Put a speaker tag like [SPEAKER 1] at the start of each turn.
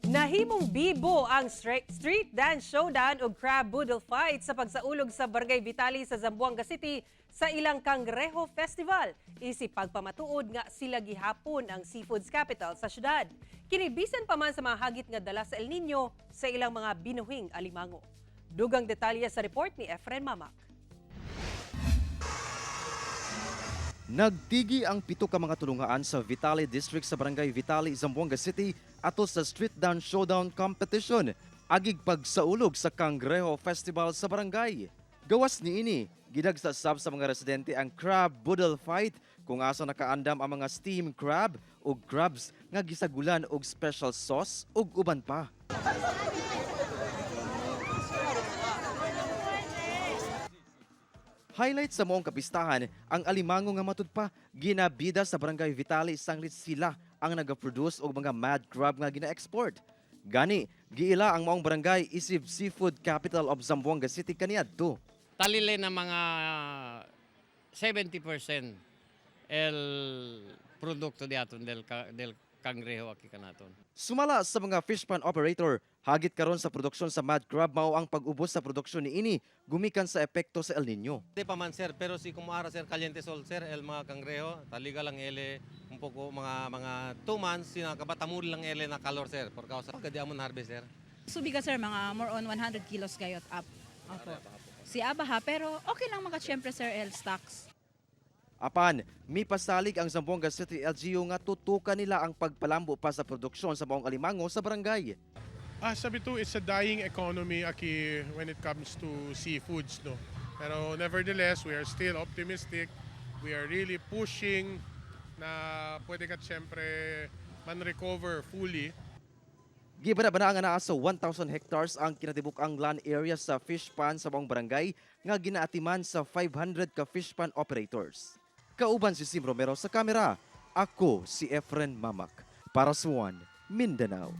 [SPEAKER 1] Nahimong bibo ang street dance showdown ug crab boodle fight sa pagsaulog sa Barangay Vitali sa Zamboanga City sa ilang Cangrejo Festival. Isip pagpamatuod nga sila gihapon ang seafoods capital sa syudad. Kini bisan pa man sa mga hagit nga dala sa El Nino sa ilang mga binuhing alimango. Dugang detalye sa report ni Efren Mamak.
[SPEAKER 2] Nagtigi ang 7 ka mga tulungaan sa Vitali District sa Barangay Vitali, Zamboanga City ato sa Street Dance Showdown Competition agig pagsaulog sa Cangrejo Festival sa barangay. Gawas niini, gidagsa sab sa mga residente ang crab boodle fight kung asa nakaandam ang mga steam crab ug crabs nga gisagulan og special sauce ug uban pa. Highlight sa maong kapistahan ang alimango nga matud pa ginabida sa Barangay Vitali sanglit sila ang nagaproduce og mga mad crab nga gina-export. Gani, giila ang maong barangay isip seafood capital of Zamboanga City kaniadto.
[SPEAKER 3] Talile na mga 70% el produkto di aton del cangrejo aki kanaton.
[SPEAKER 2] Sumala sa mga fish pan operator, hagit karon sa produksyon sa mad crab mao ang pag-ubos sa produksyon niini gumikan sa epekto sa El Nino.
[SPEAKER 4] Di pa man, sir, pero si kumuara, sir, caliente sol, sir, el mga cangrejo, taliga lang ele un poco mga 2 months sinakabatamul lang ele na calor, sir, por causa pagka di amon harvest, sir.
[SPEAKER 5] Subiga, sir, mga more on 100 kilos gayot up. Opo. Si Abaha, pero okay lang mga syempre, sir, el stocks.
[SPEAKER 2] Apan, mipasalig ang Zamboanga City LGU nga tutukan nila ang pagpalambo pa sa produksyon sa maong alimango sa barangay.
[SPEAKER 6] Ah, sabi to, it's a dying economy aki when it comes to seafoods, no? Pero nevertheless, we are still optimistic. We are really pushing na pwede ka siyempre man-recover fully.
[SPEAKER 2] Gibana-bana nga naa sa 1,000 hectares ang kinatibuk-ang land area sa fish pond sa maong barangay nga ginaatiman sa 500 ka fish pond operators. Kauban si Sim Romero sa kamera. Ako si Efren Mamak para sa One Mindanao.